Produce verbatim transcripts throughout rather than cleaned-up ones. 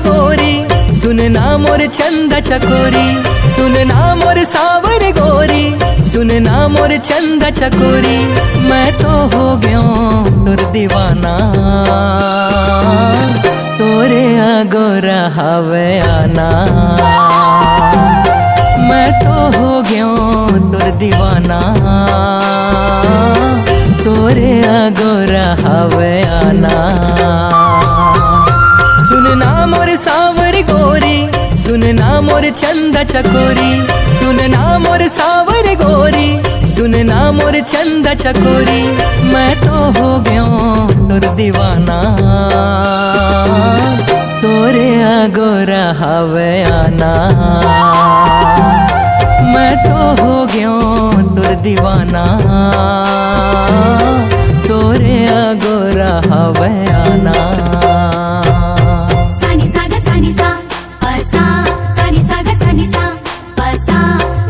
गोरी, सुन ना मोर चंदा चकोरी, सुन ना मोर सावर गोरी, सुन ना मोर चंदा चकोरी। मैं तो हो गयो तोर दीवाना, तोरे अगोरा हवे आना। मैं तो हो गयो तोर दीवाना, तोरे अगोरा हवे आना। सुन ना मोर सावर गोरी, सुन ना मोर चंदा चकोरी, सुन ना मोर सावर गोरी, सुन ना मोर चंदा चकोरी। मैं तो हो गयो तोर दीवाना, तोरे अगोरा हवे आना। मैं तो हो गयो तोर दीवाना, तोरे अगोरा हवे आना। सानी सा ग सानी सा, पसा, सानी सा ग सानी सा, पसा,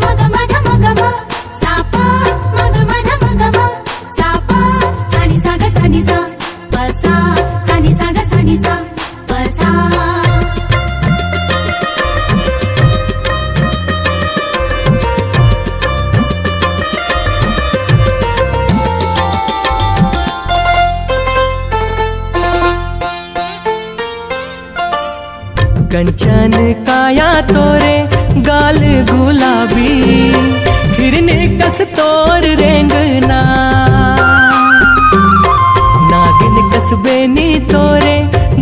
मग मध मग म, सापा, मग मध मग म, सापा, सानी सा ग सानी सा, पसा, सानी सा ग सानी सा, पसा। कंचन काया तोरे गाल गुलाबी, हिरनी कस तोर रेंगना। नागिन कस बेनी तोरे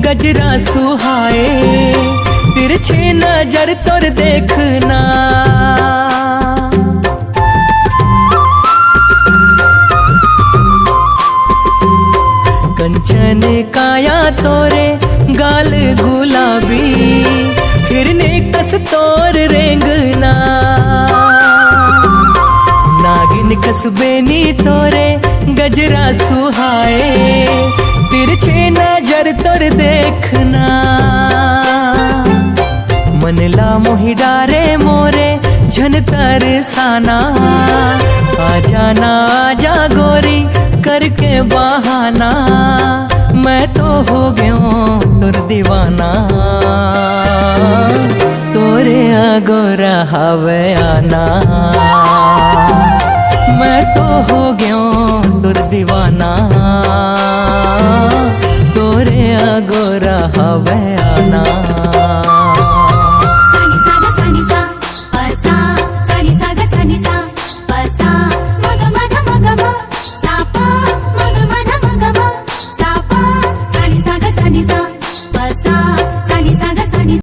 गजरा सुहाए, तिरछी नजर तोर देखना। कंचन काया तोरे गाल गुलाबी, हिरनी कस तोर रेंगना। नागिन कस बेनी तोरे गजरा सुहाए, तिरछी नजर तोर देखना। मन ला मोहि डारे मोरे झन तरसाना। आ जाना आजा गोरी करके बहाना, मैं तो हो गयो तोर दीवाना। तोरे अगोरा हवे आना, मैं तो हो गयो तोर दीवाना। तोरे अगोरा हवे आना।